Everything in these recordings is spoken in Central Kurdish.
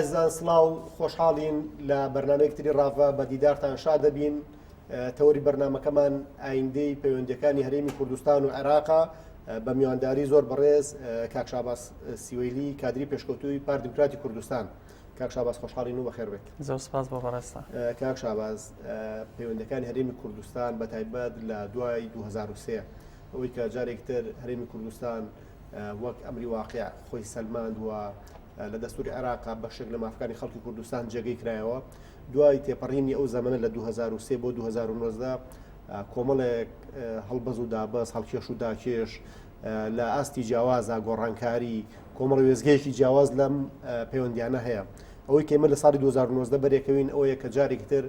ئازیزان سڵاو خۆشحاڵین لە بەرنمەیەک تری ڕاڤە بە دیدارتان شا دەبین تەوەری بەرنمەکەمان ئایندەی پەیوەندەکانی هەرێمی کوردستان و عێراقا بە میوانداری زۆر بەڕێز کاک شاباز سیوەیلی کادری پێشکەوتووی پارت دیموکراتی کوردستان کاک شاباز خۆشحاڵین و بەخێر بێت. زۆر سپاس بۆ بەڕێزتان. کاک شاباز پەیوەندەکانی هەرێمی کوردستان بە تایبەت لە دوای 2003 ئەوەی کە جارێک تر هەرێمی کوردستان وەک ئەمری واقع خۆی سەلماند و لە دەستوری عێراقا بەشێک لە مافەکانی خەڵکی کوردستان جێگەی کرایەوە دوای تێپەڕینی ئەو زەمەنە لە 2003 بۆ 2019 کۆمەڵێک هەڵبەز و دابەز هەڵکێش و داکێش لە ئاستی جیاوازە گۆڕانکاری کۆمەڵە وێزگەیەکی جیاواز لەم پەیوەندیانە هەیە ئەوەی کە ئێمە لە ساڵی 2019 بەرێکەوین ئەوەیە کە جارێکی تر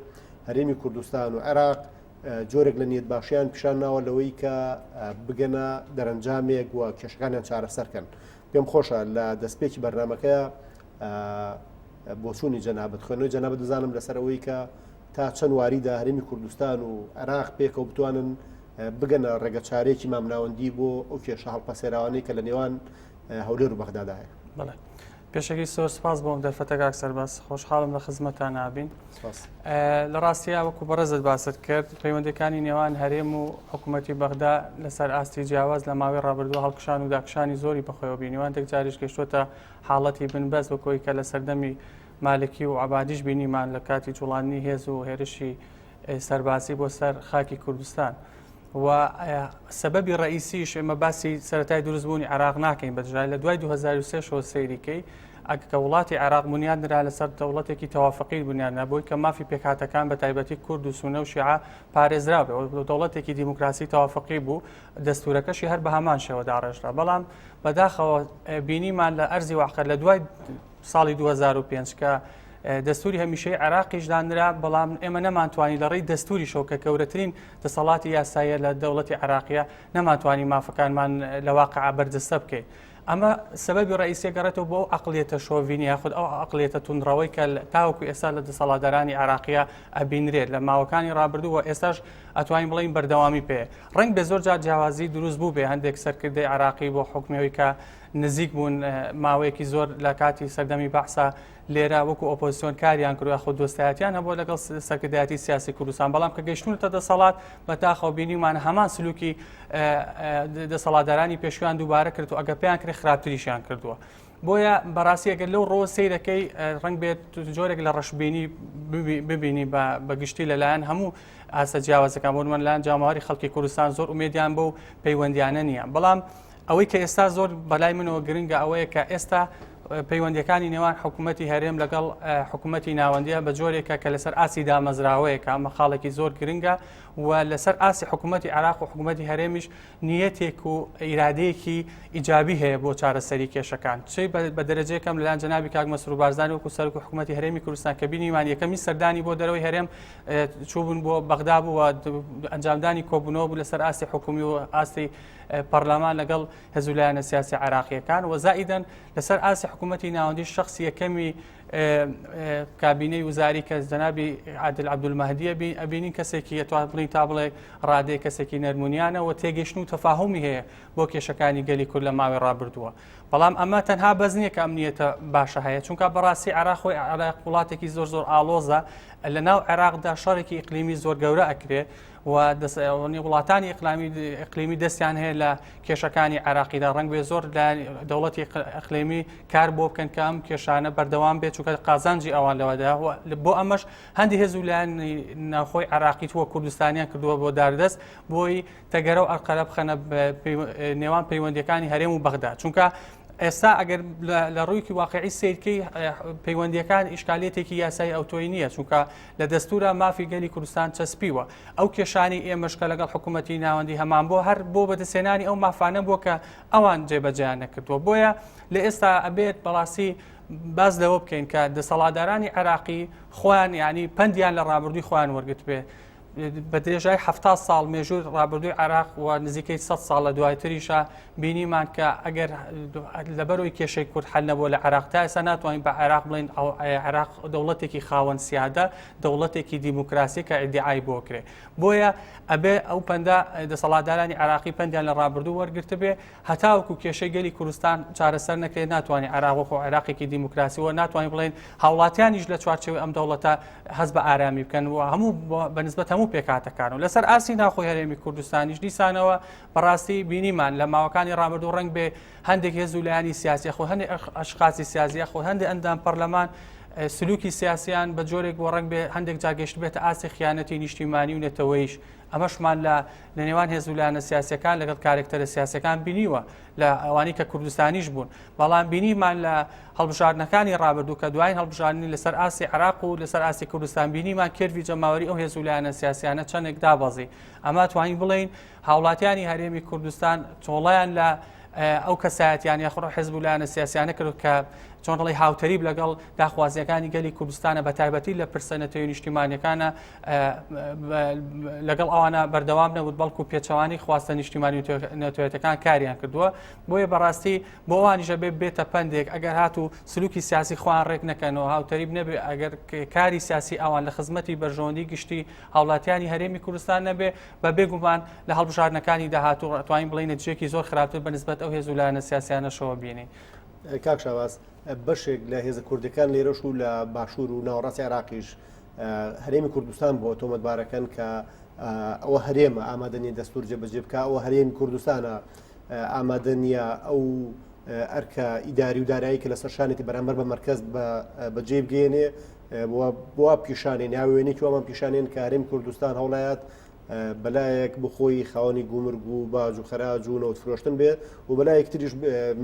هەرێمی کوردستان و عێراق جۆرێک لە نیەت باشیان پیشان ناوە لەوەی کە بگەنە دەرەنجامێک و کێشەکانیان چارەسەرکەن پێم خۆشە لە دەستپێکی بەرنمەکە بۆچوونی جەنابەت خوێنەوەی جەنابەت بزانم لەسەر ئەوەی کە تا چەند واریدا هەرێمی کوردستان و عێراق پێکەوە بتوانن بگەنە ڕێگە چارەیەکی مامناوەندی بۆ ئەو کێشە هەڵپەسێراوانەی کە لە نێوان هەولێر و بەغدادا هەیە. بەڵێ پێشەکی زۆر سپاس بۆم دەرفەتە کاک سەرباز خۆشحاڵم لە خزمەتان نابین لە ڕاستیا وەکو بەڕێزت باست کرد پەیوەندەکانی نێوان هەرێم و حکوومەتی بەغدا لەسەر ئاستی جیاواز لە ماوەی ڕابردوو هەڵکشان و داکشانی زۆری بەخۆیەوە بینیوان دەک جاریش گەشتوەتە حاڵەتی بنبەست وەکۆی کە لە سەردەمی مالکی و عەبادیش بینیمان لە کاتی جوڵاندنی هێز و هێرشی سەربازی بۆ سەر خاکی کوردستان و سەبەبی ڕئیسیش ئێمە باسی سەرەتای دروستبوونی عێراق ناکەین بەدژای لە دوای 2023 سەیریکەی ئەگە وڵاتی عێراق بنیاد نرا لەسەر دەوڵەتێکی تەوافقی بنیاد نابووی کە مافی پێکهاتەکان بە تایبەتی کورد و سونە و شیعە پارێزرا بێ دەوڵەتێکی دیموکراسی تەوافقی بوو دەستورەکەشی هەر بە هەمان شێوە داڕێژرا بەڵام بەداخەوە بینیمان لە ئەرزی واقع لە دوای ساڵی 2005 کە دەستوری هەمیشەی عێراقیش دانرا، بەڵام ئێمە نەمانتوانی لە ڕێی دەستوریشەوە کە گەورەترین دەسەڵاتی یاساییە لە دەوڵەتی عێراقیە نەمانتوانی مافەکانمان لە واقعا بەرجەستە بکەین. ئەمە سەبەبی ڕئیسیە گەڕێتەوە بۆ ئەو عەقڵیەتە شۆڤینی یاخود ئەو عەقڵیەتە توندڕەوەی کە تاوەکو ئێستا لە دەسەڵاتدارانی عێراقیە ئەبینرێت لە ماوەکانی ڕابردوو و ئێستاش ئەتوانین بڵێین بەردەوامی پێ ڕەنگ بێ زۆر جار جیاوازی دروست بوو بێ هەندێک سەرکردەی عێراقی بۆ حکومیەوەی کە نزیک بوون ماوەیەکی زۆر لە کاتی سەردەمی بەعسا لێرە وەکو ئۆپۆزیسیۆن کاریان کردو یاخود دۆستایەتیان هەبووە لەگەڵ سەرکردایەتی سیاسی کوردستان بەڵام کە گەیشتونەتە دەسەڵات بەداخەوە بینیمان هەمان سلوکی دەسەڵاتدارانی پێشویان دووبارە کرد و ئەگەر پێیان کرد خراپتریشیان کردووە. بۆیە بەڕاستی ئەگەر لەو ڕۆ سەیرەکەی ڕنگ بێت جۆرێک لە ڕەشبینی ببینی بە گشتی لەلایەن هەموو ئاستە جیاوازەکان بۆ من لایەن جاماوەری خەڵکی کوردستان زۆر ئومێدیان بەو پەیوەندیانە نییە بەڵام ئەوەی کە ئێستا زۆر بەلای منەوە گرنگە ئەوەیە کە ئێستا پەیوەندیەکانی نێوان حکوومەتی هەرێم لەگەڵ حکوومەتی ناوەندیە بە جۆرێکە کە لەسەر ئاسی دامەزراوەیەکە ئەمە خاڵێکی زۆر گرنگە و لەسەر ئاسی حکوومەتی عراق و حکوومەتی هەرێمیش نیەتێک و ئیرادەیەکی ئیجابی هەیە بۆ چارەسەری کێشەکان چی بە دەرەجەیەکەم لەلایەن جەنابی کاک مەسرور بارزانی وەکو سەرۆک حکوومەتی هەرێمی کوردستان کە بینیمان یەکەمین سەردانی بۆ دەرەوەی هەرێم چووبوون بۆ بەغدا بوو و ئەنجامدانی کۆبوونەوە بوو لەسەر ئاستی حکومی و ئاستی پەرلەمان لەگەڵ هێز و لایەنە سیاسی عێراقیەکان و زائیدەن لەسەر ئاستی حکوومەتی ناوەندی شخص یەکەمی کابینەی وزاری کە جەنابی عادل عەبدولمەهدیە ئەبینین کەسێکی ئەتوان بڵین تا بڵێ ڕادەیە کەسێکی نەرمونیانە و تێگەشتن و تەفاهمی هەیە بۆ کێشەکانی گەلی کورد لە ماوەی ڕابردووە بەڵام ئەمە تەنها بەس نییە کە ئەمنیەتە باشە هەیە چونکە بەڕاستی عێراق خۆی عێراق وڵاتێکی زۆر زۆر ئاڵۆزە لە ناو عێراقدا شەڕێکی ئیقلیمی زۆر گەورە ئەکرێ و وڵاتانی ئیقلیمی دەستیان هەیە لە کێشەکانی عێراقیدا ڕەنگ بێ زۆر دەوڵەتی ئەقلیمی کار بۆ بکەن کە ئەم کێشانە بەردەوام بێت چونکە قازانجی ئەوان لەوەدا بۆ ئەمەش هەندی هێز و لایەن ناوخۆی عێراقی تووە کوردستانیان کردووە بۆ داردەست بۆی تەگەرە و ئەرقەرە بخەنە نێوان پەیوەندیەکانی هەرێم و بەغدا چونکە ئێستا ئەگەر لە ڕوویکی واقعی سیرکەی پەیوەندیەکان ئیشکالێتێکی یاسای ئەوتۆی نییە چونکە لە دەستورا مافی گەلی کوردستان چەسپیوە ئەو کێشانی ئێمەش کە لەگەڵ حکوومەتی ناوەندی هەمان بۆ هەر بۆ بەدەستهێنانی ئەو مافانە بووە کە ئەوان جێبەجێیان نەکردووە بۆیە لە ئێستا ئەبێت بەڕاستی باس لەوە بکەین کە دەسەڵاتدارانی عێراقی خۆیان ینی پەندیان لە ڕابردووی خۆیان وەرگتبێ. بە درێژای 70 ساڵ مێژوو ڕابردووی عێراق و نزیکەی 100 ساڵ لە دوایتریشە بینیمان کە ئەگەر لەبەرەوەی کێشەی کورد حل نەبووە لە عێراق تا ئێستا ناتوانین بە عێراق بڵێن عێراق دەوڵەتێکی خاوەن سیادە دەوڵەتێکی دیموکراسی کە ئیدعای بۆ کرێ بۆیە ئەبێ ئەو پەندە دەسەڵاتدارانی عێراقی پەندیان لە ڕابردوو وەرگرتبێ هەتاوەکو کێشەی گەلی کوردستان چارەسەر نەکرێت ناتوانانی عێراق وەکو عێراقێکی دیموکراسی و ناتوانین بڵێن هاوڵاتیانیش لە چوارچێوەی ئەم دەوڵەتە هەست بە ئارامی بکەن و هەموو بەنسبەت هەموو پێکهاتەکان و لەسەر ئاستی ناخۆی هەرێمی کوردستانیش دیسانەوە بەڕاستی بینیمان لە ماوەکانی ڕابردوو ڕەنگ بێ هەندێک هێز و لایەنی سیاسی خۆ هەندێک ئەشخاصی سیاسی خۆ هەندێک ئەندام پەرلەمان سلوکی سیاسیان بە جۆرێک بۆ ڕەنگ بێ هەندێک جاگەشت بێتە ئاستی خیانەتی نیشتیمانی و نەتەوەیش ئەمەشمان لە لە نێوان هێز و لایەنە سیاسەکان لەگەڵ کارێکتەرە سیاسەکان بینیوە لە ئەوانی کە کوردستانیش بوون بەڵام بینیمان لە هەڵبژاردنەکانی ڕابردوو کە دوایین هەڵبژاردنی لەسەر ئاستی عراق و لەسەر ئاستی کوردستان بینیمان curve ی جەماوەری ئەو هێز و لایەنە سیاسیانە چەندێک دابەزی ئەمە توانین بڵێین هاوڵاتیانی هەرێمی کوردستان تۆڵەیان لە ئەو کەسایەتیان یاخود حزب و لایەنە سیاسیانە کرد کە چۆن دەڵی هاوتەریب لەگەڵ داخوازیەکانی گەلی کوردستانە بە تایبەتی لە پرسە نەتەوەی نیشتیمانەکانە لەگەڵ ئەوانە بەردەوام نەبوو بەڵکو پێچەوانی خواستە نیشتیمانی و نەتەوەتەکان کاریان کردووە بۆیە بەڕاستی بۆ ئەوانیشە بێ بێتە پەندێک ئەگەر هاتوو سلوکی سیاسی خۆیان ڕێک نەکەنەوە هاوتەریب نەبێ ئەگەر کاری سیاسی ئەوان لە خزمەتی بەرژەوەندی گشتی هاوڵاتیانی هەرێمی کوردستان نەبێ بە بێگومان لە هەڵبژاردنەکانی داهاتوو ئەتوانین بڵێین نەتیجەیەکی زۆر خراپتر بە نسبەت ئەو هێز و لایەنە سیاسیانەشەوە بینین. کاک شاباز، بەشێک لە هێزە کوردەکان لێرەش و لە باشوور و ناوەڕاستی عێراقیش هەرێمی کوردستان بۆ تۆمەتبارەکەن کە ئەوە هەرێمە ئامادە نیە دەستور جێبەجێ بکە ئەوە هەرێمی کوردستانە ئامادە نییە ئەو ئەرکە ئیداری و دارایی کە لەسەر شانێتی بەرامبەر بە مەرکەز بەجێ بگەێنێ بۆ پیشانێن یا وێنێکی وامان پیشانێن کە هەرێمی کوردستان هەوڵایەت بەلایەک بخۆی خاوەنی گومرگ و باج و خەراج و نەوت فرۆشتن بێ و بەلایەک تریش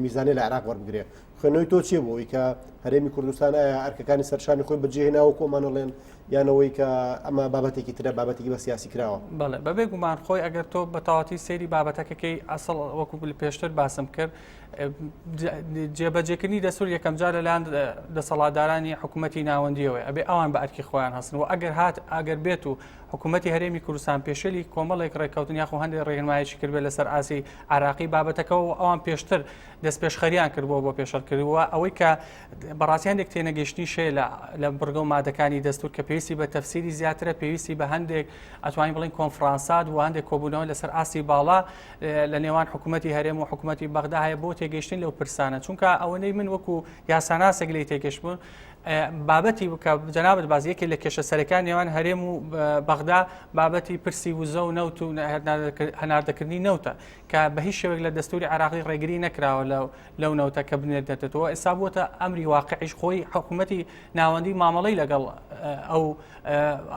میزانێ لە عێراق وەربگرێ خوێندنەوەی تۆ چییە بۆ ئەوەی کە هەرێمی کوردستان ئایا ئەرکەکانی سەرشانی خۆی بەجێهێناوە کۆمانەڵێن یانەوەی کە ئەمە بابەتێکی ترە بابەتێکی بە سیاسی کراوە؟ بەڵێ بەبێ گومان خۆی ئەگەر تۆ بە تەواتی سەیری بابەتەکەکەی ئەسڵ وەکو پێشتر باسم کرد جێبەجێکردنی دەستور یەکەمجار لەلایەن دەسەڵاتدارانی حکوومەتی ناوەندیەوەی ئەبێ ئەوان بە ئەرکی خۆیان هەستن و ئەگەر هات ئەگەر بێت و حکوومەتی هەرێمی کوردستان پێشێلی کۆمەڵێک ڕێککەوتن یاخۆ هەندێک ڕێنمایشی کردبێت لەسەر ئاسی عراقی بابەتەکەەوە و ئەوان پێشتر دەستپێشخەریان کردبووە بۆ پێشەڵکردووە ئەوەی کە بەڕاستی هەندێک تێنەگەشتنی شەیە لە بڕگە و مادەکانی دەستور کە پێویستی بە تەفسیری زیاترە پێویستی بە هەندێک ئەتوانین بڵین کۆنفرانسات و هەندێک کۆبوونەوە لەسەر ئاستی باڵا لە نێوان حکوومەتی هەرێم و حکوومەتی بەغدا هەیە بۆ تێگەیشتن لەو پرسانە چونکە ئەوەنەی من وەکو یاساناسێک لی تێگەشت بوون بابەتی بکە جەنابەت باز یەکێ لە کێشە سەرەکان نێوان هەرێم و بەغدا بابەتی پرسی وزە و نەوت و هەناردەکردنی نەوتە کە بە هیچ شێوەیەک لە دەستوری عراقی ڕێگری نەکراوە لە لەو نەوتە کە بنێردرێتەوە ئێستا بووەتە ئەمری واقعیش خۆی حکوومەتی ناوەندی مامەڵەی لەگەڵ ئەو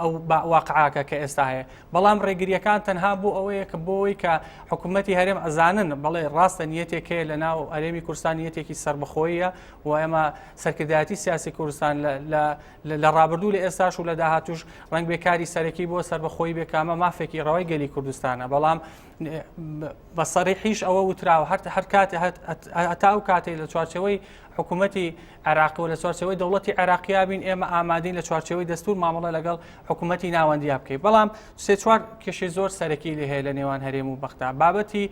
ئەو واقعاکە کە ئێستا هەیە بەڵام ڕێگریەکان تەنها بۆ ئەوەیە کە بۆی کە حکوومەتی هەرێم ئەزانن بەڵێ ڕاستە نیەتێک هەیە لە ناو هەرێمی کوردستان نیەتێکی سربەخۆیە و ئێمە سەرکردایەتی سیاسی کوردستان لە ڕابردوو لە ئێستاش و لە داهاتوش ڕنگ بێکاری سەرەکی بۆ سربەخۆی بێکامە مافێکی ڕەوای گەلی کوردستانە بەڵام بە سەریحیش ئەوە وتراوە هەر هەر کاتێ هەتا ئەو کاتێک لە چوارچەوەی حکوومەتی عێراقی و لە چوارچەوەی دەوڵەتی عێراقیا بین ئێمە ئامادەین لە چوارچەوەی دەستور مامەڵە لەگەڵ حکوومەتی ناوەندیا بکەیت بەڵام سێ چوار کێشەی زۆر سەرەکی لێ هەیە لە نێوان هەرێم و بەغدا بابەتی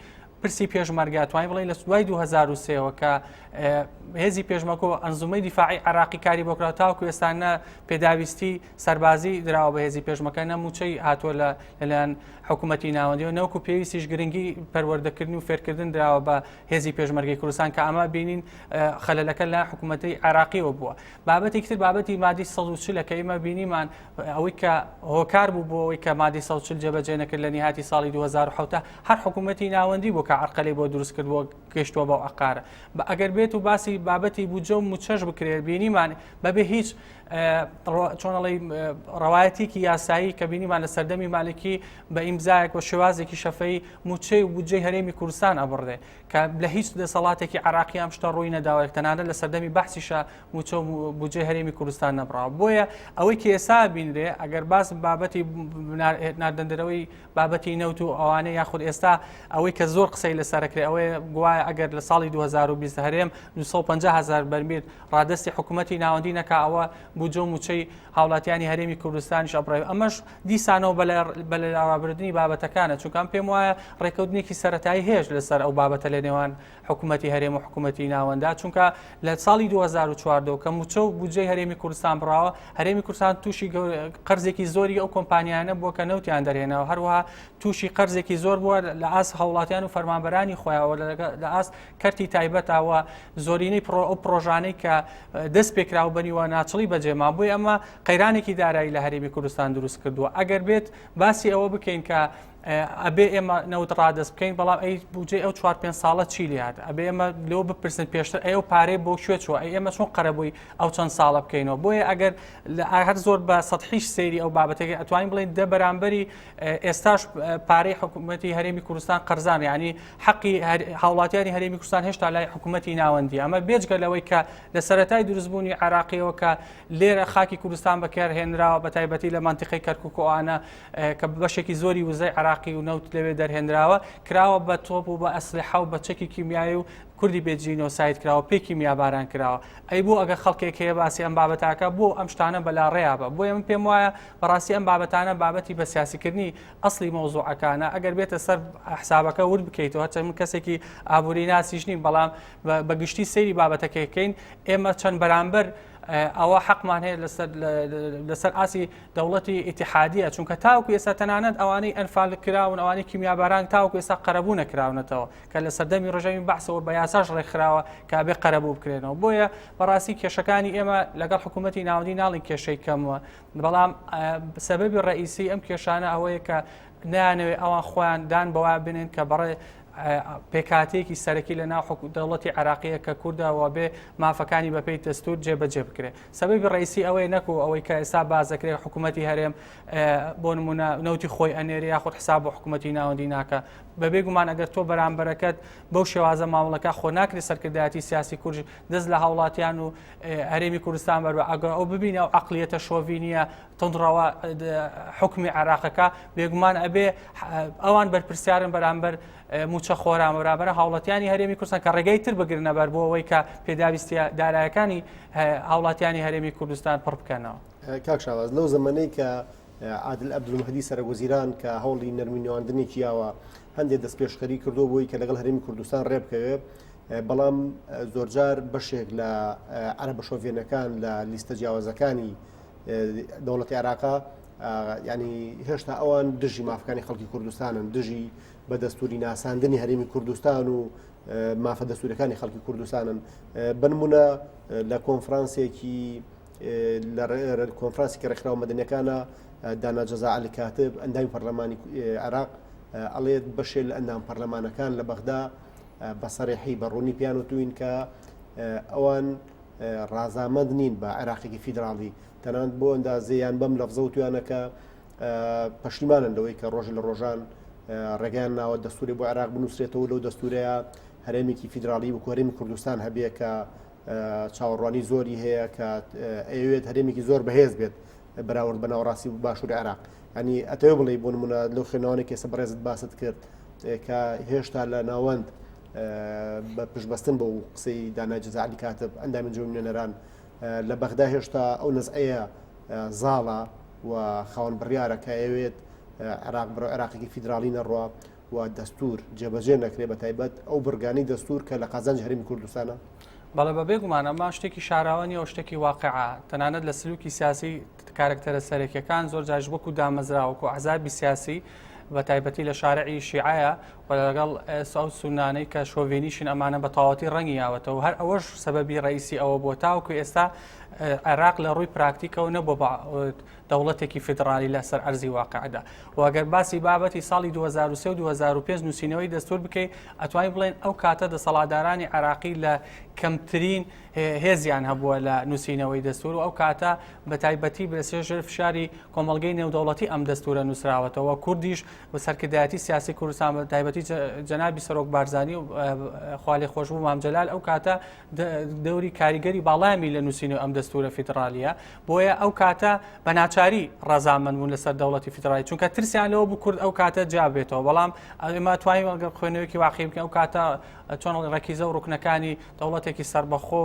پرسی پێشمەرگە توانین بڵێین لە دوای 2023ەوە کە هێزی پێشمەکۆ ئەنزومەی دیفاعی عراقی کاری بۆکرا تاوکو ئێستا نە پێداویستی سەربازی دراوە بە هێزی پێشمەکە نە موچەی هاتووە لە لەلایەن حکوومەتی ناوەندی و نەوەکو پێویستیش گرنگی پەروەردەکردن و فێرکردن دراوە بە هێزی پێشمەرگەی کوردستان کە ئەمە بینین خەلەلەکە لە حکوومەتی عێراقیەوە بووە. بابەتێکی تر بابەتی مادی 140 کە ئێمە بینیمان ئەوەی کە هۆکار بوو بۆ ئەوەی کە مادی 140 جێبەجێ نەکرد لە نیهاتی ساڵی 2007 هەر حکوومەتی ناوەندی بوو کە عەرقەلەی بۆ دروست کرد بۆ گەشتووە بەو عقارە بە ئەگەر بێت و باسی بابەتی بودجە و موچەش بکرێت بینیمان بەبێ هیچ چۆنەڵی ڕەوایەتێکی یاسایی کە بینیمان لە سەردەمی مالکی بە ئیمزایەک بە شێوازێکی شەفەی موچەی و بودجەی هەرێمی کوردستان ئەبڕێ کە لە هیچ دەسەڵاتێکی عراقی ئەم شتە ڕووی نەداوە تەنانەت لە سەردەمی بەحسیشە موچە و بودجەی هەرێمی کوردستان نەبراوە بۆیە ئەوەی کە ئێستا بینرێ ئەگەر باس بابەتی ناردەندەرەوەی بابەتی نەوت و ئەوانە یاخود ئێستا ئەوەی کە زۆر قسە. قسەی لەسەرەکرێ ئەوەیە گوایە ئەگەر لە ساڵی 2020 هەرێم 250 هزار بەرمیل ڕادەستی حکوومەتی ناوەندی نەکا ئەوە بودجە و مووچەی هاوڵاتیانی هەرێمی کوردستانیش ئەبڕێ ئەمەش دیسانەوە بە لەلاڕابردنی بابەتەکانە چونکە ئەم پێم وایە ڕێکەوتنێکی سەتایی هێش لەسەر ئەو بابەتە لە نێوان حکوومەتی هەرێم و حکوومەتی ناوەندا چونکە لە ساڵی 2014 کە موچە و بودجەی هەرێمی کوردستان بڕاوە هەرێمی کوردستان تووشی قەرزێکی زۆری ئەو کۆمپانیانە بووە کە نەوتیان دەرهێناوە هەروەها تووشی قەرزێکی زۆر بووە لە ئاست هاوڵاتیان و فەرمانبەرانی خۆیانەوە لە ئاست کەرتی تایبەتەوە زۆرینەی پرۆ ئەو پرۆژانەی کە دەست پێکراو بەنیوە ناچڵی بەجێما بۆی ئەمە قەیرانێکی دارایی لە هەرێمی کوردستان دروست کردووە ئەگەر بێت باسی ئەوە بکەین کە ئەبێ ئێمە نەوت ڕادەست بکەین بەڵام ئەی بودجەی ئەو چوار پێنج ساڵە چی لێهات ئەبێ ئێمە لەوە بپرسن پێشتر ئەو پارەی بۆ کوێ چووە ئەی ئێمە چۆن قەرەبووی ئەو چەند ساڵە بکەینەوە بۆیە ئەگەر هەر زۆر بە سەحیش سەیری ئەو بابەتێکی ئەتوانین بڵێن دە بەرامبەری ئێستاش پارەی حکوومەتی هەرێمی کوردستان قەرزان ینی حەقی هاوڵاتیانی هەرێمی کوردستان هێشتا لای حکوومەتی ناوەندی ئەمە بێجگە لەوەی کە لە سەرەتای دروستبوونی عراقیەوە کە لێرە خاکی کوردستان بەکار هێنراوە بە تایبەتی لە مەنتیقەی کەرکک و ئەوانە کە بەشێکی زۆری وزەی عراقی و نەوت لەوێ دەرهێنراوە کراوە بە تۆپ و بە ئەسلحە و بە چەکی کیمیایی و کوردی بێ جینۆساید کراوە پێ کیمیاباران کراوە ئەی بۆ ئەگە خەڵکێک هەیە باسی ئەم بابەتاکە بۆ ئەم شتانە بەلاڕێیا بە بۆیە من پێم وایە بەڕاستی ئەم بابەتانە بابەتی بە سیاسیکردنی ئەسلی مەوزوعەکانە ئەگەر بێتە سەر حسابەکە ورد بکەیتەوە هەرچەند من کەسێکی ئابووری ناسیش نیم بەڵام بە گشتی سەیری بابەتەکەی بکەین ئێمە چەند بەرامبەر ئەوە حەقمان هەیە لەسەر لەسەر ئاسی دەوڵەتی ئیتیحادیە چونکە تاوەکو ئێستا تەنانەت ئەوانەی ئەنفال کراون ئەوانەی کیمیاباران تاوەکو ئێستا قەرەبوو نەکراونەتەوە کە لە سەردەمی ڕژێمی بەعسەوە بە یاساش ڕێکخراوە کە ئەبێ قەرەبوو بکرێنەوە بۆیە بەڕاستی کێشەکانی ئێمە لەگەڵ حکوومەتی ناوەندی ناڵین کێشەی کەموە بەڵام سەبەبی ڕئیسی ئەم کێشانە ئەوەیە کە نایانەوێت ئەوان خۆیان دان بەوە بنێن کە بەڕێ پێکهاتەیەکی سەرەکی لە ناو دەوڵەتی عێراقیە کە کوردە و بێ مافەکانی بەپێی دەستور جێبەجێ بکرێت سەبەبی ڕئیسی ئەوەیە نەکو ئەوەی کە ئێستا باس دەکرێت حکوومەتی هەرێم بۆ نمونە نەوتی خۆی ئەنێری یاخود حساب بۆ حکوومەتی ناوەندی ناکە بەبێ گومان ئەگەر تۆ بەرامبەرەکەت بەو شێوازە مامەڵەکە خۆ ناکرێت سەرکردایەتی سیاسی کورد دەست لە هاوڵاتیان و هەرێمی کوردستان بەر بە ئەگەر ئەو ببینە ئەو عقلیەتە شۆڤینیە تونڕەوە حکومی عێراقەکە بێگومان ئەبێ ئەوان بەرپرسیارن بەرامبەر موچە خۆران بەرامبەر هاوڵاتیانی هەرێمی کوردستان کە ڕێگەی تر بگرنە بەر بۆ ئەوەی کە پێداویستیە دارایەکانی هاوڵاتیانی هەرێمی کوردستان پڕ بکەنەوە. کاک شاواز لەو زەمەنەی کە عادل عەبدولمەهدی سەرۆکوەزیران کە هەوڵی نەرمی نواندنێکی یاوە هەندێک دەستپێشخەری کردووە بۆی کە لەگەڵ هەرێمی کوردستان ڕێ بکەوێ بەڵام زۆرجار بەشێک لە عەرەبە شۆڤێنەکان لە لیستە جیاوازەکانی دەوڵەتی عێراقا ینی هێشتا ئەوان دژی مافەکانی خەڵکی کوردستانن دژی بە دەستوری ناساندنی هەرێمی کوردستان و مافە دەستورەکانی خەڵکی کوردستانن بنمونە لە کۆنفرانسێکی لە کۆنفرانسێکی ڕێکخراوە مەدەنیەکانە دانا جەزا عەلی کاتب ئەندامی پەرلەمانی عێراق ئەڵێت بەشێ لە ئەندام پەرلەمانەکان لە بەغدا بە سەرحی بە ڕوونی پیان وتوین کە ئەوان ڕازامەند نین بە عێراقێکی فیدراڵی تەنانەت بۆ ئەندازەیان بەم لەفزە وتویانە کە پەشیمانن لەوەی کە ڕۆژ لە ڕۆژان ڕێگەیان ناوە دەستوری بۆ عێراق بنووسرێتەوە لەو دەستورەیە هەرێمێکی فیدراڵی وەکو هەرێمی کوردستان هەبێ کە چاوەڕوانی زۆری هەیە کە ئەیەوێت هەرێمێکی زۆر بەهێز بێت بەراورد بە ناوەڕاستی و باشووری عێراق ینی ئەتەوێ بڵێ بۆ نمونە لەو خوێنەوانێک کێسە بەڕێزت باست کرد کە هێشتا لە ناوەند بە پشتبەستن بە و قسەی دانای جەزا عەلی کاتب ئەندامی ئەنجومەنی نوێنەران لە بەغدا هێشتا ئەو نەزعەیە زاڵە و خاوەن بڕیارە کە ئەوێت عێراق بڕۆ عێراقێکی فیدراڵی نەڕوا و دەستور جێبەجێ نەکرێ بە تایبەت ئەو بڕگانی دەستور کە لە قازانج هەرێمی کوردستانە؟ بەڵێ بە بێگومان ئەمە شتێکی شاراوە نییە و شتێکی واقعە تەنانەت لە سلوکی سیاسی کارکتەرە سەرەکیەکان زۆر جاش وەکو دامەزراوە وەکو ئەحزابی سیاسی بە تایبەتی لە شارعی شیعەیە و لەگەڵ ئەو سونانەی کە شۆڤێنیشن ئەمانە بە تەواوەتی ڕەنگی یاوەتەوە هەر ئەوەش سەبەبی ڕئیسی ئەوە بۆ تاوەکو ئێستا عێراق لە ڕووی پراکتیکەوە نەبووە بە دەوڵەتێکی فیدڕالی لەسەر ئەرزی واقعدا و ئەگەر باسی بابەتی ساڵی 2003 و 2005 نووسینەوەی دەستور بکەیت ئەتوانین بڵێن ئەو کاتە دەسەڵاتدارانی عێراقی لە کەمترین هێزیان هەبووە لە نووسینەوەی دەستور و ئەو کاتە بە تایبەتی بەسێژێر فشاری کۆمەڵگەی نێودەوڵەتی ئەم دەستورە نووسراوەتەوە کوردیش و سەرکردایەتی سیاسی کوردستان بە تایبەتی. تایبەتی جەنابی سەرۆک بارزانی و خوالێخۆشبوو مام جەلال ئەو کاتە دەوری کاریگەری باڵایانی لە نووسینی ئەم دەستورە فیدرالیە بۆیە ئەو کاتە بە ناچاری ڕەزامەند بوون لەسەر دەوڵەتی فیدرالی چونکە ترسیان لەوە بوو کورد ئەو کاتە جیا بێتەوە بەڵام ئێمە توانین ئەگەر خوێنەوەیەکی واقعی بکەین ئەو کاتە چۆن ڕەکیزە و ڕوکنەکانی دەوڵەتێکی سەربەخۆ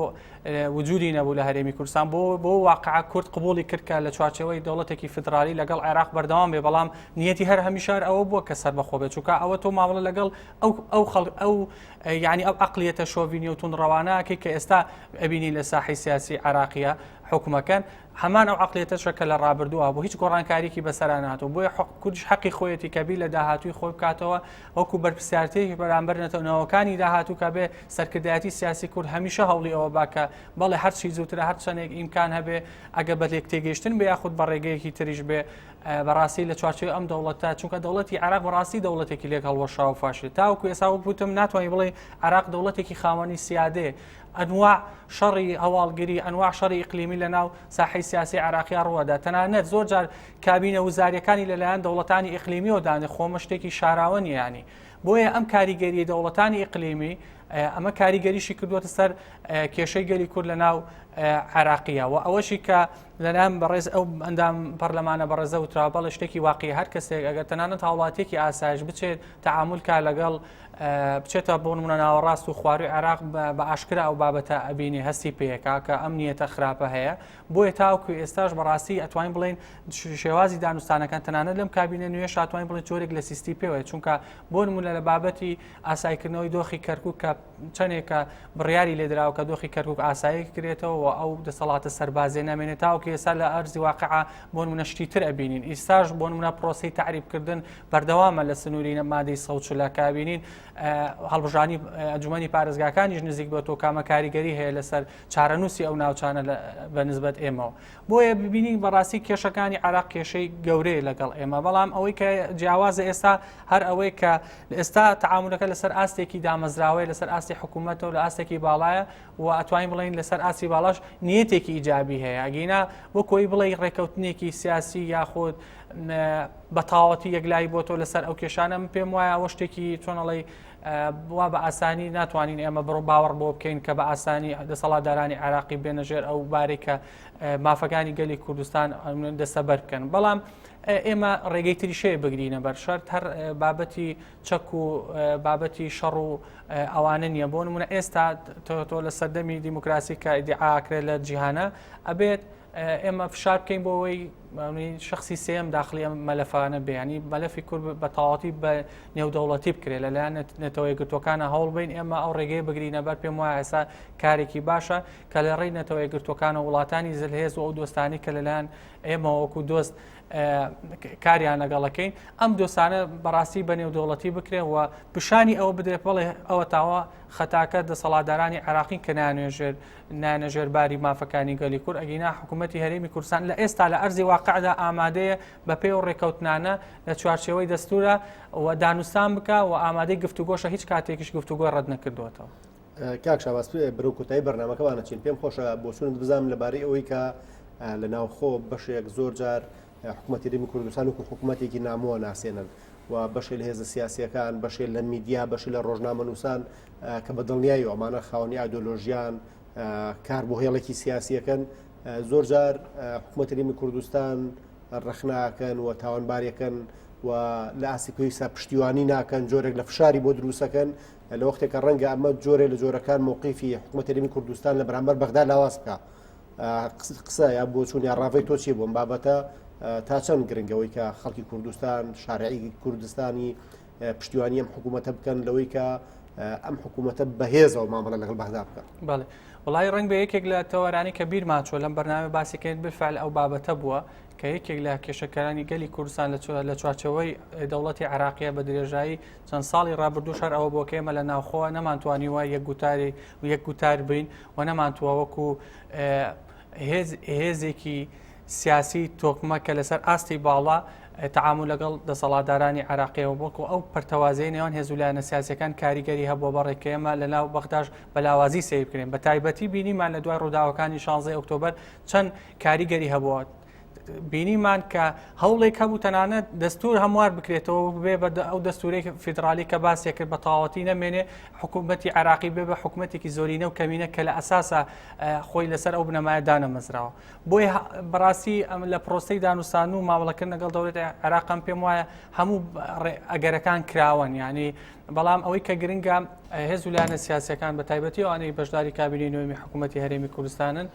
وجودی نەبوو لە هەرێمی کوردستان بۆ بۆ واقع کورد قبولی کرد کە لە چوارچێوەی دەوڵەتێکی فیدرالی لەگەڵ عێراق بەردەوام بێ بەڵام نیەتی هەر هەمیشار ئەوە بووە کە سەربەخۆ بێت چونکە ئەوە تۆ مامەڵە لەگەڵ ئەو ئەو خەڵ ئەو یعنی ئەو عقلیەتە شۆڤینی و توندڕەوانەکەی کە ئێستا ئەبینی لە ساحی سیاسی عراقیە حکومەکەن هەمان ئەو عقلیەتەشە کە لە ڕابردووە بۆ هیچ گۆڕانکاریکی بەسەرا ناتوە بۆیە کوردش حەقی خۆیەتی کە بیر لە داهاتووی خۆی بکاتەوە وەکو بەرپرسیارتێکی بەرامبەر نەتەوەکانی داهاتوو کە بێ سەرکردایەتی سیاسی کورد هەمیشە هەوڵی ئەوە با کە بەڵێ هەرچی زووترە هەر چەندێک ئیمکان هەبێ ئەگە بە لێک تێگەیشتن بێ یاخود بە ڕێگەیەکی تریش بێ بەڕاستی لە چوارچێوەی ئەم دەوڵەتە چونکە دەوڵەتی عراق بەڕاستی دەوڵەتێکی لێک هەڵوەشا و فاشل تاوەکو ئێستا وەک وتم ناتوانانی بڵێ عراق دەوڵەتێکی خاوەنی سیادەیە ئەنواع شەڕی هەواڵگری ئەنواع شەڕی ئیقلیمی لە ناو ساحەی سیاسی عراقیا ڕووەدا تەنانەت زۆر جار کابینە وزاریەکانی لەلایەن دەوڵەتانی ئیقلیمیەوە دانێ خۆمە شتێکی شاراوە نییە ینی بۆیە ئەم کاریگەری دەوڵەتانی ئیقلیمی ئەمە کاریگەریشی کردووەتە سەر کێشەی گەلی کورد لە ناو عراقیە و ئەوەشی کە لەلایەن بەڕێز ئەو ئەندام پەرلەمانە بەڕێزە وترا بەڵێ شتێکی واقعی هەر کەسێک ئەگەر تەنانەت هاوڵاتیەکی ئاسایش بچێت تەعامول کا لەگەڵ بچێتە بۆ نمونە ناوەڕاست و خواروی عێراق بە ئاشکرا ئەو بابەتە ئەبینێ هەستی پێکا کە ئەم نیەتە خراپە هەیە بۆیە تاوەکو ئێستاش بەڕاستی ئەتوانین بڵێن شێوازی دانوستانەکان تەنانەت لەم کابینە نوێش ئەتوانین بڵێن جۆرێک لە سیستی پێوەیە چونکە بۆ نمونە لە بابەتی ئاسایکردنەوەی دۆخی کەرکک کە چەندێکە بڕیاری لێدراوە کە دۆخی کەرکک ئاسایی کرێتەوە و ئەو دەسەڵاتە سەربازیە نامێنێت تاوەکو ئێستا لە ئەرزی واقعا بۆ نمونە شتی تر ئەبینین ئیستاش بۆ نمونە پرۆسەی تەعریبکردن بەردەوامە لە سنووری مادەی 140 کە ئەبینین هەڵبژانی ئەنجومەنی پارێزگاکانیش نزیک بە تۆ کامە کاریگەری هەیە لەسەر چارەنووسی ئەو ناوچانە بە نسبەت ئێمەوە بۆیە ببینین بەڕاستی کێشەکانی عراق کێشەی گەورەیە لەگەڵ ئێمە بەڵام ئەوەی کە جیاوازە ئێستا هەر ئەوەی کە ئێستا تعاملەکە لەسەر ئاستێکی دامەزراوەیە لەسەر ئاستی حکوومەتەوە لە ئاستێکی باڵایە و ئەتوانین بڵێین لەسەر ئاستی باڵاش نیەتێکی ئیجابی هەیە ئەگینا بۆ کۆی بڵێ ڕێککەوتنێکی سیاسی یاخود بە تەواوەتی یەکلایی بۆ تۆ لەسەر ئەو کێشانە من پێم وایە ئەوە شتێکی چۆنەڵی وا بە ئاسانی ناتوانین ئێمە بڕۆ باوەڕ بۆ بکەین کە بە ئاسانی دەسەڵاتدارانی عراقی بێنە ژێر ئەو بارێک کە مافەکانی گەلی کوردستان دەستەبەر بکەن بەڵام ئێمە ڕێگەی تریشەیە بگرینە بەر شەرت هەر بابەتی چەک و بابەتی شەڕ و ئەوانە نییە بۆ نمونە ئێستا تۆ لە سەردەمی دیموکراسی کە ئیدعاکرێت لە جیهانە ئەبێت ئێمە فشار بکەین بۆ ئەوەی شخصی سێم داخلی ئەم مەلەفانە بێ ینی مەلەفی کورد بە تەواوەتی بە نێودەوڵەتی بکرێت لەلایەن نەتەوە یەکگرتووەکانە هەوڵ بین ئێمە ئەو ڕێگەی بگرینە بەر پێم وایە ئێستا کارێکی باشە کە لە ڕێی نەتەوە یەکگرتووەکان و وڵاتانی زلهێز و ئەو دۆستانی کە لەلایەن ئێمە وەکو دۆست کاریان لەگەڵەکەین ئەم دۆسانە بەڕاستی بە نێودەوڵەتی بکرێن و پیشانی ئەوە بدرێت بەڵێ ئەوە تاوە خەتاکە دەسەڵاتدارانی عێراقین کە نانوێژێت نانە ژێر باری مافەکانی گەلی کورد، ئەگینا حکوومەتی هەرێمی کوردستان لە ئێستا لە ئەرزی واقعدا ئامادەیە بە پێی ئەو ڕێککەوتنانە لە چوارچێوەی دەستوورە و دانوستان بکا و ئامادەی گفتوگۆشە هیچ کاتێکیش گفتوگۆی ڕەت نەکردووەتەوە. کاک شاباز بەرەو کۆتایی بەرنامەکەمان ئەچین پێم خۆشە بۆچوونت بزانم لەبارەی ئەوەی کە لە ناوخۆ بەشێک زۆر جار حکوومەتی هەرێمی کوردستان وەکو حکوومەتێکی نامۆ ناسێنن و بەشێ لە هێزە سیاسیەکان بەشێ لە میدیا بەشێ لە ڕۆژنامەنووسان کە بە دڵنیایی ئەمانە خاوەنی ئایدۆلۆژیان کار بۆ هێڵێکی سیاسیەکەن زۆر جار حکوومەت هەرێمی کوردستان ڕەخناکەن و تاوانبارەکەن و لە ئاستی پێویستە پشتیوانی ناکەن جۆرێک لە فشاری بۆ دروستەکەن لە وەختێکە ڕەنگە ئەمە جۆرێ لە جۆرەکان موقیفی حکوومەت هەرێمی کوردستان لە بەرامبەر بەغدا لاواز بکە قسە یا بۆچوون یا ڕاڤەی تۆ چیە بۆم بابەتە تا چەند گرنگەوەی کە خەڵکی کوردستان شارعی کوردستانی پشتیوانی ئەم حکوومەتە بکەن لەوەی کە ئەم حکوومەتە بەهێزەوە مامەڵە لەگەڵ بەغدا بکە. بەڵێ وڵی ڕنگ بە یەکێک لە تەوەرانی کە بیرمان چوە لەم بەرنامە باسیکەین بالفعل ئەو بابەتە بووە کە یەکێک لە کێشەکانی گەلی کوردستان لە چوارچەوەی دەوڵەتی عراقیە بە درێژایی چەند ساڵی ڕابردوو شەر ئەوە بۆ کە ئێمە لە ناوخۆ نەمانتوانیوە یەک گوتاری و یەک گوتار بین و نەمانتووە وەکو هێزێکی سیاسی تۆکمە کە لەسەر ئاستی باڵا تەعامول لەگەڵ دەسەڵاتدارانی عێراقیەوە بەڵکو ئەو پەرتەوازەی نێوان هێز و لایەنە سیاسیەکان کاریگەری هەبووە بەڕێک کە ئێمە لە ناو بەغداش بە لاوازی سەیر بکرێن بە تایبەتی بینیمان لە دوای ڕووداوەکانی 16 ئۆکتۆبەر چەند کاریگەری هەبووە. بینیمان کە هەوڵێک هەبوو تەنانەت دەستور هەموار بکرێتەوە بێ بە ئەو دەستورەی فیدرالی کە باسێ کرد بە تەواوەتی نەمێنێ حکوومەتی عراقی بێ بە حکوومەتێکی زۆرینە و کەمینە کە لە ئەساسا خۆی لەسەر ئەو بنەمایە دانەمەزراوە بۆیە بەڕاستی ئەم لە پرۆسەی دانوستان و مامەڵەکردن لەگەڵ دەوڵەتی عێراقم پێم وایە هەموو ئەگەرەکان کراوەن یعنی بەڵام ئەوەی کە گرنگە هێز و لایەنە سیاسەکان بە تایبەتی ئەوانەی بەشداری کابینەی نوێمی حکوومەتی هەرێمی کوردستانن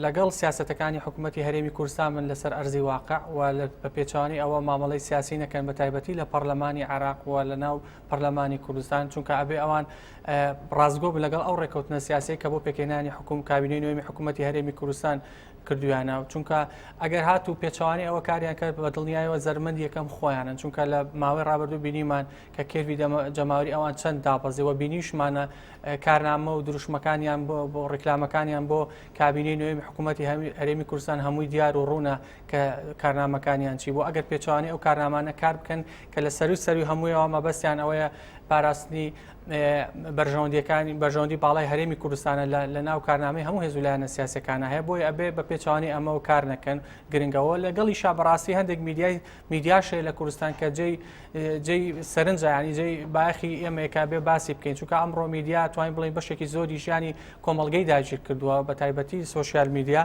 لەگەڵ سیاسەتەکانی حکوومەتی هەرێمی کوردستان من لەسەر ئەرزی واقع و بە پێچوانی ئەوە مامەڵەی سیاسی نەکەن بە تایبەتی لە پەرلەمانی عێراق و لە ناو پەرلەمانی کوردستان چونکە ئەبێ ئەوان ڕاستگۆ بن لەگەڵ ئەو ڕێککەوتنە سیاسیەی کە بۆ پێکهێنانی حکوم کابینەی نوێمی حکوومەتی هەرێمی کوردستان کردویانە چونکە ئەگەر هات و پێچوانی ئەوە کاریان کرد بە دڵنیایەوە زەرمەند یەکەم خۆیانن چونکە لە ماوەی ڕابردوو بینیمان کە curve ی جەماوری ئەوان چەند دابەزیوە بینیشمانە کارنامە و دروشمەکانیان بۆ بۆ ڕیکلامەکانیان بۆ کابینەی نوێمی حکوومەتی هەرێمی کوردستان هەمووی دیار و ڕوونە کە کارنامەکانیان چی بوو ئەگەر پێچوانی ئەو کارنامانە کار بکەن کە لە سەروی سەروی هەموویەوە مەبەستیان ئەوەیە پاراستنی بەرژەوەندیەکانی بەرژەوەندی باڵای هەرێمی کوردستانە لە ناو کارنامەی هەموو هێز و لایەنە سیاسەکانە هەیە بۆیە ئەبێ بە پێچوانی ئەمەوە کار نەکەن گرنگەوە لەگەڵیشا بەڕاستی هەندێک میدیای میدیاش هەیە لە کوردستان کە جێی جێی سەرنجە ینی جێی باخی ئێمەیەکە بێ باسی بکەین چونکە ئەمڕۆ میدیا توانین بڵین بەشێکی زۆری ژیانی کۆمەڵگەی داگیر کردووە بە تایبەتی social media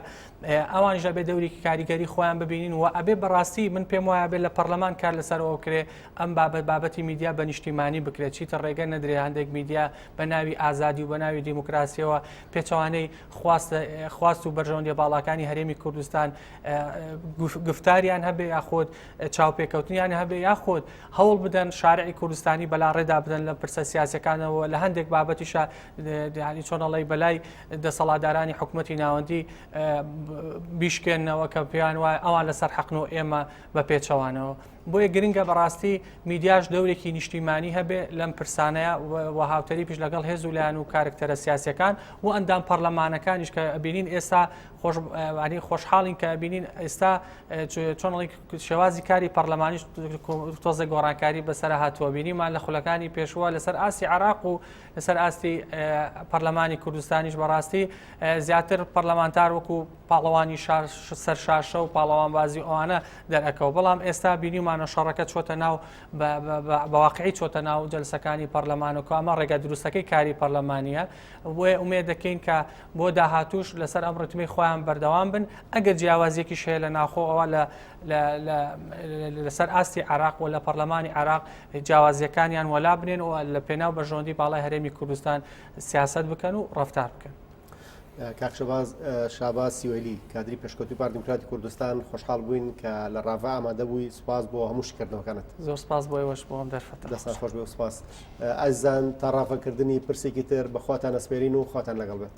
ئەوانیش ئەبێ دەورێکی کاریگەری خۆیان ببینین و ئەبێ بەڕاستی من پێم وایە بێت لە پەرلەمان کار لەسەرەوە کرێ ئەم بابەت بابەتی میدیا بە نیشتیمانی بکرێت چیتر ڕێگە نەدرێ هەندێک میدیا بە ناوی ئازادی و بە ناوی دیموکراسیەوە پێچەوانەی خواست خواست و بەرژەوەندیە باڵاکانی هەرێمی کوردستان گفتاریان هەبێ یاخود چاوپێکەوتنیان هەبێ یاخود هەوڵ بدەن شارعی کوردستانی بەلا ڕێدا بدەن لە پرسە سیاسەکانەوە لە هەندێک بابەتیشە ینی چۆنەڵی بەلای دەسەڵاتدارانی حکوومەتتی ناوەندی بیشکێنەوە کە پێیان وایە ئەوان لەسەر حەقن و ئێمە بە پێچەوانەوە. بۆیە گرنگە بەڕاستی میدیاش دەورێکی نیشتیمانی هەبێ لەم پرسانەیە و هاوتەریبیش لەگەڵ هێز و لایەن و کارکتەرە سیاسەکان و ئەندام پەرلەمانەکانیش کە بینین ئێستا خۆشانی خۆشحاڵین کە بینین ئێستا چۆنڵی شێوازی کاری پەرلەمانیش تۆزە گۆڕانکاری بەسەر هاتووە بینیمان لە خولەکانی پێشووە لەسەر ئاستی عراق و لەسەر ئاستی پەرلەمانی کوردستانیش بەڕاستی زیاتر پەرلەمانتار وەکو پاڵەوانی سەر شاشە و پاڵەوانبازی ئەوانە دەرئەکەوە بەڵام ئێستا بینیمانە شەڕەکە چۆتە ناو بەواقعی چۆتە ناو جەلسەکانی پەرلەمان و ئەمە ڕێگە دروستەکەی کاری پەرلەمانیە بۆیە ئومێد دەکەین کە بۆ داهاتوش لەسەر ئەم ڕتمی خۆیان بەردەوام بن ئەگەر جیاوازیەکیش هەیە لە ناخۆ ئەوە لە لەسەر ئاستی عراق و لە پەرلەمانی عراق جیاوازیەکانیان وەلا بنێن و لە پێناو بەرژەوەندی باڵای هەرێمی کوردستان سیاسەت بکەن و ڕەفتار بکەن. کاک شەباز شاباز سیوەیلی کادری پێشکەوتوی پارتی دیموکراتی کوردستان خۆشحاڵ بووین کە لە ڕاڤە ئامادە بووی سوپاس بۆ هەموو شیکردنەوەکانت. زۆر سپاس بۆ ئێوەش بۆ ئەم دەرفەتە. دەستان خۆش بێ و سپاس. ئازیزان تا ڕاڤەکردنی پرسێکی تر بە خواتان ئەسپێرین و خواتان لەگەڵ بێت.